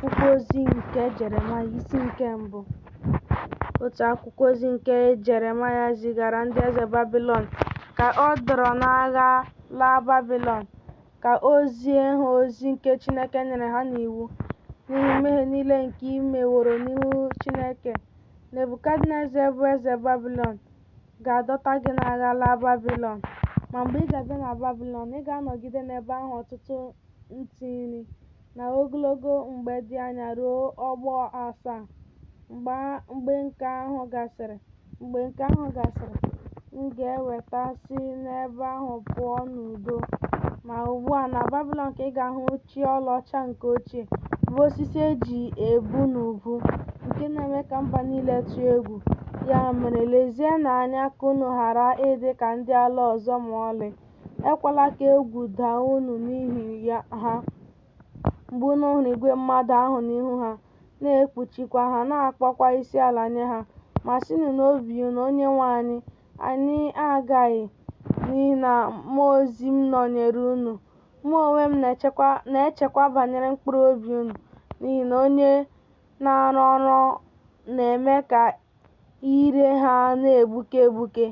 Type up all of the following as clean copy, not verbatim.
Akwụkwọ ozi nke Jeremaya isi nke mbụ. Otu akwụkwọ ozi nke Jeremaya zigara ndị eze Babilọn ka ọ dọrọ n'agha laa Babilọn, ka o zie ha ozi nke Chineke nyere ha n'iwu. N'ihi mmehie niile nke i meworo n'ihu Chineke, Nebukadneza bụ eze Babilọn ga-adọta gị n'agha laa Babilọn. Ma mgbe ị ga-abịa na Babilọn, ị ga-anọgide n'ebe ahụ ọtụtụ ntị nri, na ogologo mgbe dị anya ruo ọgbọ asaa. Mgbe nke ahụ gasịrị, mgbe nke ahụ gasịrị, m ga-eweta si n'ebe ahụ pụọ n'udo. Ma ugbu a, na Babilọn ka ị ga-ahụ chi ọlaọcha nke ochie, bụ osisi e ji ebu n'ubu, nke na-eme ka mba niile tụọ egwu. Ya mere, lezienụ anya ka unu ghara ịdị ka ndị ala ọzọ ma ọlị, ekwela ka egwu daa unu n'ihi ha. Mgbe unu hụrụ igwe mmadụ ahụ n'ihu ha, na-ekpuchikwa ha, na-akpọkwa isiala nye ha, ma sịnụ n'obi unu, Onyenwe anyị, anyị agaghị, n'ihi na mmụọ ozi m nọnyere unu, mụ onwe m na-echekwa banyere mkpụrụ obi unu, n'ihi na onye na-arọ nrọ na-eme ka ire ha na-egbuke egbuke,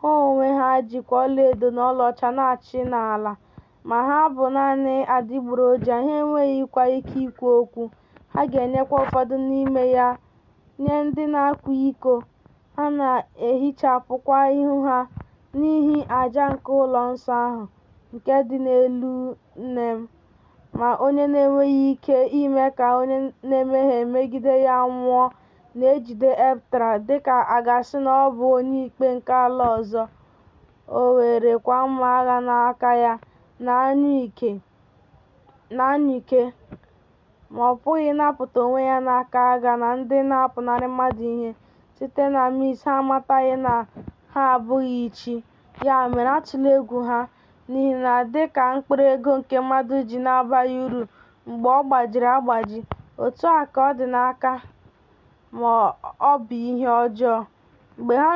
ha onwe ha jikwa ọlaedo na ọlaọcha na-achị n'ala, ma ha bụ naanị adịgboroja, ha enweghịkwa ike ikwu okwu. Ha ga-enyekwa ụfọdụ n'ime ya nye ndị na-akwa iko, ha na-ehichapụkwa ihu ha n'ihi aja nke ụlọ nsọ ahụ nke dị n'elu nne m. Ma onye na-enweghị ike ime ka onye na-emehie megide ya nwụọ na-ejide Ebtra dịka a ga-asị na ọ bụ onye ikpe nke ala ọzọ, o werekwa mma agha n'aka ya na anyụike, ma ọ pụghị ịnapụta onwe ya n'aka agha na ndị na-apụnara mmadụ ihe. Site na Mis ha amataghị na ha abụghị chi. Ya mere, atụla egwu ha, n'ihi na dị ka mkpụrụ ego nke mmadụ ji na-abaghị uru mgbe ọ gbajiri agbaji, otu a ka ọ dị n'aka ma ọ bụ ihe ọjọọ. Mgbe ha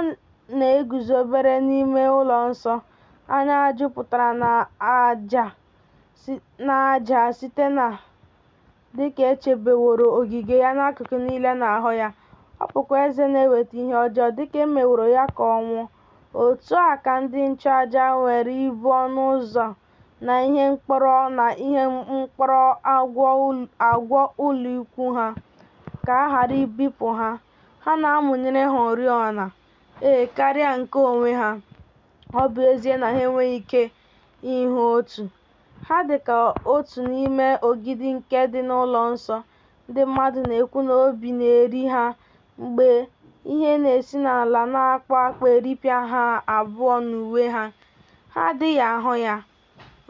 na-eguzobere n'ime ụlọnsọ, anya ha jupụtara n'aja site na dịka e chebeworo ogige ya n'akụkụ niile n'ahụ ya. Ọ bụkwa eze na-eweta ihe ọjọọ, dịka e meworo ya ka ọ nwụọ. Otu a ka ndị nchụaja nwere ibo ọnụ ụzọ na ihe mkpọrọ na ihe mkpọrọ agwọ ụlọ ikwu ha, ka a ghara ibipụ ha. Ha na-amụnyere ha oriọna, e, karịa nke onwe ha, ọ bụ ezie na ha enweghị ike ịhụ otu. Ha dị ka otu n'ime ogidi nke dị n'ụlọnsọ. Ndị mmadụ na-ekwu na obi na-eri ha mgbe ihe na-esi n'ala na-akpụ akpụ eripịa ha abụọ n'uwe ha. Ha adịghị ahụ ya,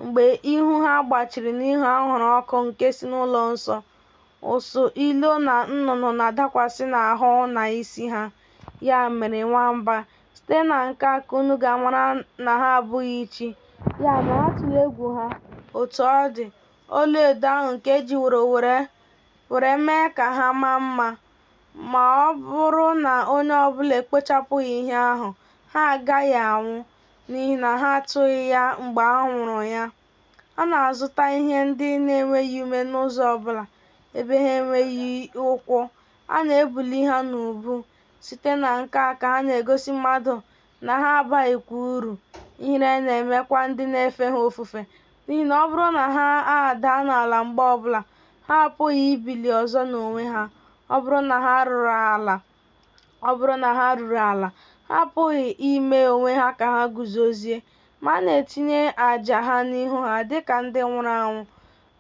mgbe ihu ha gbachiri n'ihi anwụrụ ọkụ nke si n'ụlọnsọ, ụsụ, ilo na nnụnụ na-adakwasị n'ahụ na isi ha. Ya mere, nwamba, site na nke a ka unu ga-amara na ha abụghị chi. Ya mere, atụla egwu ha. Otu ọ dị, ọlaedo ahụ nke e jiworo were mee ka ha maa mma, ma ọ bụrụ na onye ọbụla ekpochapụghị ihe ahụ, ha agaghị anwụ, n'ihi na ha atụghị ya mgbe a nwụrụ ya. A na-azụta ihe ndị na-enweghị ume n'ụzọ ọbụla, ebe ha enweghị ụkwụ, a na-ebuli ha n'ubu. Site na nke a ka ha na-egosi mmadụ na ha abaghịkwa uru, ihere na-emekwa ndị na-efe ha ofufe, n'ihi na ọ bụrụ na ha adaa n'ala mgbe ọbụla, ha apụghị ibili ọzọ n'onwe ha. Ọ bụrụ na ha ruru ala, ha apụghị ime onwe ha ka ha guzozie, ma a na-etinye aja ha n'ihu ha dịka ndị nwụrụ anwụ.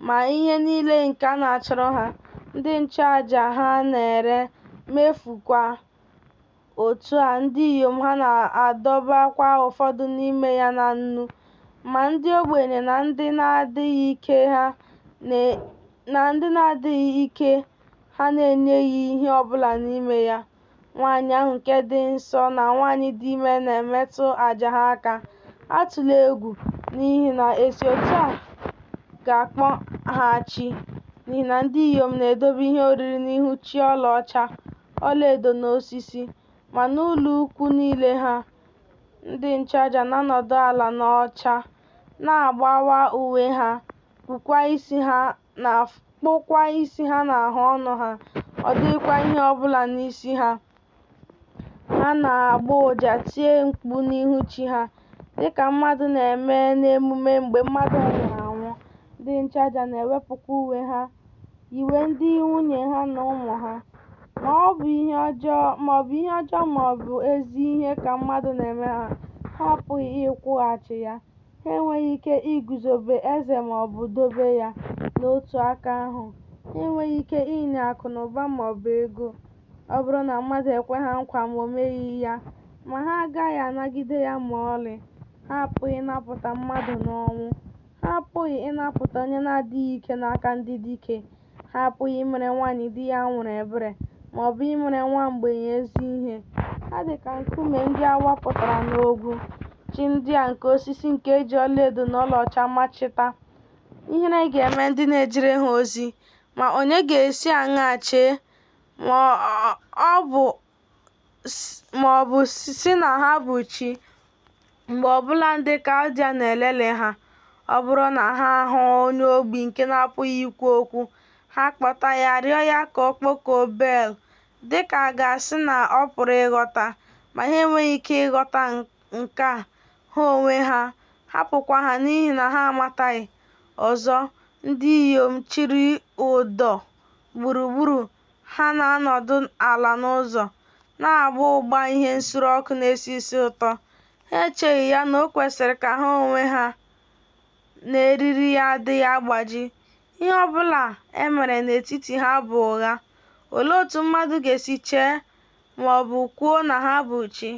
Ma ihe niile nke a na-achụrụ ha, ndị nchụaja ha na-ere mefukwa. Otu a, ndị inyom ha na-adọbakwa ụfọdụ n'ime ya na nnu. Ma ndị ogbenye na ndị na-adịghị ike ha na-enyeghị ihe ọbụla n'ime ya. Nwanyị ahụ nke dị nsọ na nwanyị dị ime na-emetụ aja ha aka. Atụla egwu, n'ihi na esi otu a ga-akpọ ha chi, n'ihi na ndị inyom na-edobe ihe oriri n'ihu chi ọlaọcha, ọlaedo na osisi. Ma n'ụlọ ukwu niile ha, ndị nchụaja na-anọdụ ala n'ọcha, na-agbawa uwe ha, kpụkwa na-akpụkwa isi ha na ahụ ọnụ ha, ọ dịghịkwa ihe ọ bụla n'isi ha. Ha na-agbọ ụja tie mkpu n'ihu chi ha, dịka mmadụ na-eme n'emume mgbe mmadụ nwụrụ anwụ. Ndị nchụaja na-ewepụkwa uwe ha, yiwe ndị nwunye ha na ụmụ ha. Ma ọ bụ ihe ọjọọ ma ọ bụ ezi ihe ka mmadụ na-eme ha, ha apụghị ịkwụghachi ya. Ha enweghị ike iguzobe eze maọbụ dobe ya. N'otu aka ahụ, ha enweghị ike inye akụnụba maọbụ ego. Ọ bụrụ na mmadụ ekwe ha nkwa ma o meghị ya, ma ha agaghị anagide ya ma ọlị. Ha apụghị ịnapụta mmadụ n'ọnwụ. Ha apụghị ịnapụta onye na-adịghị ike n'aka ndị dike. Ha apụghị imere nwanyị di ya nwụrụ ebere, maọbụ imere nwa mgbei ezi ihe. Ha dị ka nkume ndị a wapụtara n'ogwu, chi ndị a nke osisi nke e ji ọlaedo na ọlaọcha machita. Ihere ga-eme ndị na-ejere ha ozi. Ma onye ga-esi aṅaa chee, maọbụ sị na ha bụ chi, mgbe ọbụla ndị Kaldịa na-elelị ha? Ọ bụrụ na ha ahụ onye ogbi nke na-apụghị ikwu okwu, ha akpọta ya rịọ ya ka ọ kpọkuo Bel, dịka a ga-asị na ọ pụrụ ịghọta. Ma ha enweghị ike ịghọta nke a, ha onwe ha, hapụkwa ha n'ihi na ha amataghị. Ọzọ, ndị inyom chịrị ụdọ gburugburu ha na-anọdụ ala n'ụzọ, na-agba ụgba ihe nsure ọkụ na-esi isi ụtọ. Ha echeghị ya na o kwesiri ka ha onwe ha na eriri ya adịghị agbaji. Ihe ọbụla e mere n'etiti ha bụ ụgha. Olee otu mmadụ ga-esi chee maọbụ kwuo na ha bụ chi?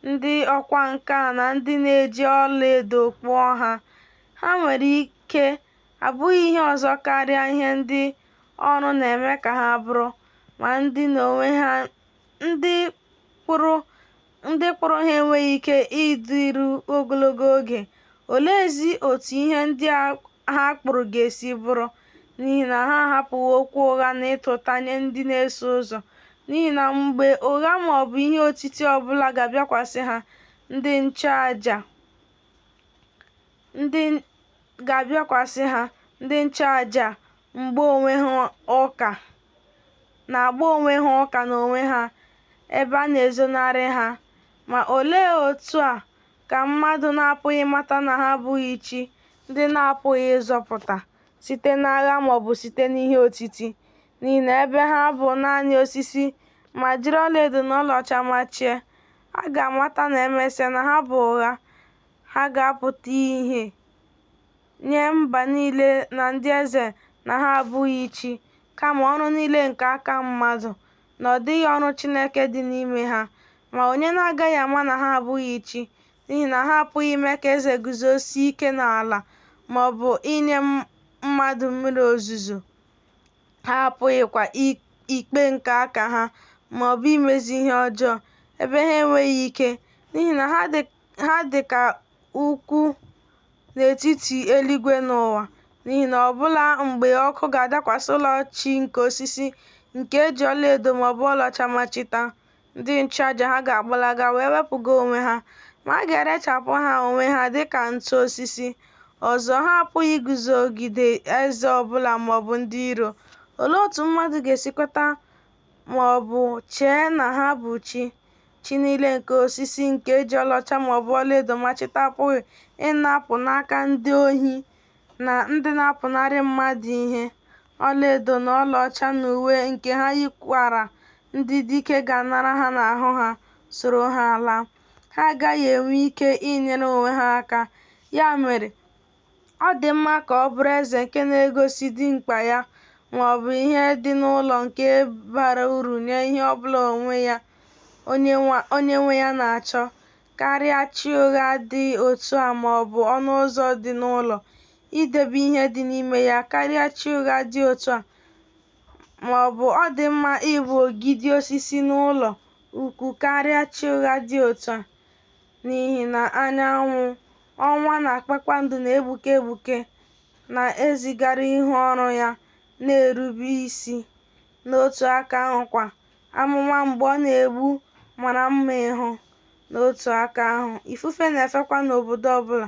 Ndị ọkwa ǹkà na ndị na-eji ọlaedo kpụọ ha, ha nwere ike abụghị ihe ọzọ karịa ihe ndị ọrụ na-eme ka ha bụrụ, ma ndị n'onwe ha ndị kpụrụ ha enweghị ike ịdịru ogologo oge. Oleezi otu ihe ndị a ha kpụrụ ga-esi bụrụ? N'ihi na ha ahapụwo okwu ụgha na ịta ụta nye ndị na-eso ụzọ. N'ihi na mgbe ụgha ma ọ bụ ihe otiti ọ bụla ga-abịakwasị ha, ndị nchụaja na-agba onwe ha ụka n'onwe ha, ebe a na-ezonarị ha. Ma olee otu a ka mmadụ na-apụghị ịmata na ha abụghị chi, ndị na-apụghị ịzọpụta site n'agha maọbụ site n'ihe otiti? N'ihi na ebe ha bụ naanị osisi ma jiri ọlaedo na ọlaọcha machie, a ga-amata ma emesịa na ha bụ ụgha. Ha ga-apụta ìhè nye mba niile na ndị eze na ha abụghị chi, kama ọrụ niile nke aka mmadụ, na ọ dịghị ọrụ Chineke dị n'ime ha. Ma onye na-agaghị ama na ha abụghị chi, n'ihi na ha apụghị ime ka eze guzosie ike n'ala maọbụ inye mmadụ mmiri ozuzo. Ha apụghịkwa ikpe nke aka ha maọbụ imezi ihe ọjọọ, ebe ha enweghị ike, n'ihi na ha dị ka ukwu n'etiti eluigwe na ụwa. N'ihi na ọbụla mgbe ọkụ ga-adakwasị ụlọ chi nke osisi nke e ji ọlaedo maọbụ ọlaọcha machita, ndị nchụaja ha ga-agbalaga wee wepụga onwe ha, ma a ga-erechapụ ha onwe ha dịka ntụ osisi. Ọzọ, ha apụghị iguzogide eze ọbụla maọbụ ndị iro. Olee otu mmadụ ga-esi kweta maọbụ chee na ha bụ chi? Chi niile nke osisi nke e ji ọlaọcha maọbụ ọlaedo machita apụghị ịnapụ n'aka ndị ohi na ndị na-apụnara mmadụ ihe. Ọlaedo na ọlaọcha na uwe nke ha yikwara ndị dike ga-anara ha n'ahụ ha, soro ha laa. Ha agaghị enwe ike inyere onwe ha aka. Ya mere, ọ dị mma ka ọ bụrụ eze nke na-egosi dimkpa ya, ma ọ bụ ihe dị n'ụlọ nke bara uru nye ihe ọbụla onye nwe ya na-achọ, karịa chi ụgha dị otu a ma ọ bụ ọnụ ụzọ dị n'ụlọ, idebe ihe dị n'ime ya karịa chi ụgha dị otu a, ma ọ bụ ọ dị mma ịbụ ogidi osisi n'ụlọ ukwu karịa chi ụgha dị otu a. N'ihi na anyanwụ, ọnwa na kpakpando na-egbuke egbuke na-ezigara ihu ọrụ ya na-erube isi. N'otu aka ahụ kwa, amụma mgbe ọ na-egbu mara mma ịhụ. N'otu aka ahụ, ifufe na-efekwa n'obodo ọbụla.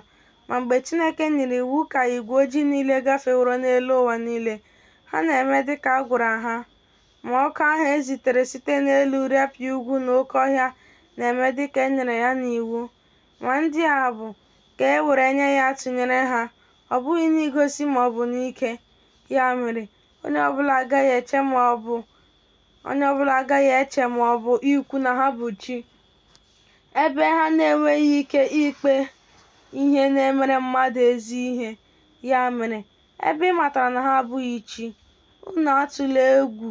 Ma mgbe Chineke nyere iwu ka igwe ojii niile gafeworo n'elu ụwa niile, Ha na-eme dịka a gwara ha. Ma ọkụ ahụ e zitere site n'elu repịa ugwu na oke ọhịa na-eme dịka e nyere ya n'iwu. Ma ndị a bụ, ka e were nye ya tụnyere ha, ọ bụghị n'igosi ma-ọbụ n'ike. Ya mere, onye ọbụla agaghị eche ma-ọbụ onye ọbụla agaghị eche ma-ọbụ ikwu na ha bụ chi, ebe ha na-enweghị ike ikpe ihe na-emere mmadụ ezi ihe. Ya mere, ebe ị matara na ha abụghị chi, unu atụla egwu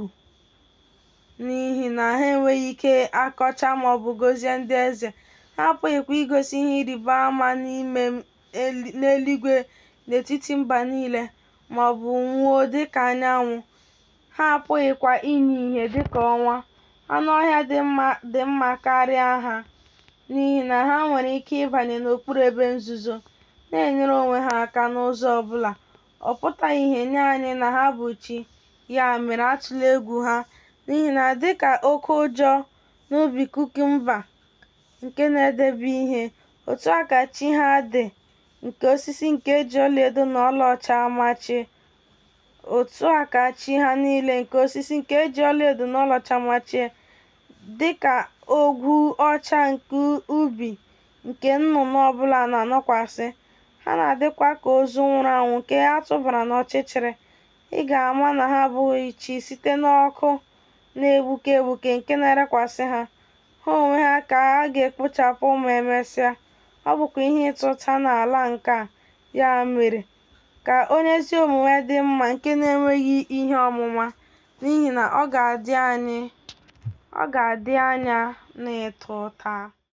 n'ihi na ha enweghị ike akọcha ma-ọbụ gọzie ndị eze, ha apụghịkwa igosi ihe ịrịba-ama n'eluigwe n'etiti mba nile, ma-ọbụ nwuo dịka anyanwụ, ha apụghịkwa inye ihe dịka ọnwa. Anụ ọhịa dị mma karịa ha, n'ihi na ha nwere ike ịbanye n'okpuru ebe nzuzo, na-enyere onwe ha aka n'ụzọ ọbụla. Ọ pụtaghị ihe nye anyị na ha bụ chi, ya mere atụla egwu ha, n'ihi na dịka oke ụjọ n'ubi kukumba nke na-edebe ihe, otu a ka chi ha dị nke osisi nke e ji ọlaedo na ọlaọcha machie. Otu a ka chi ha niile nke osisi nke e ji ọlaedo na ọlaọcha machie, dịka ogwu ọcha nke ubi nke nnụnụ ọbụla na-anọkwasị. Ha na-adịkwa ka ozu nwụrụ anwụ nke a tụbara n'ọchịchịrị. Ị ga-ama na ha abụghị chi site n'ọkụ na-egbuke egbuke nke na-erekwasị ha. Ha onwe ha ka a ga-ekpochapụ ma emesịa. Ọ bụkwa ihe ịta ụta n'ala nke a. Ya mere, ka onye ezi omume dị mma nke na-enweghị ihe ọmụma, n'ihi na ọ ga-adị anya n'ịta ụta.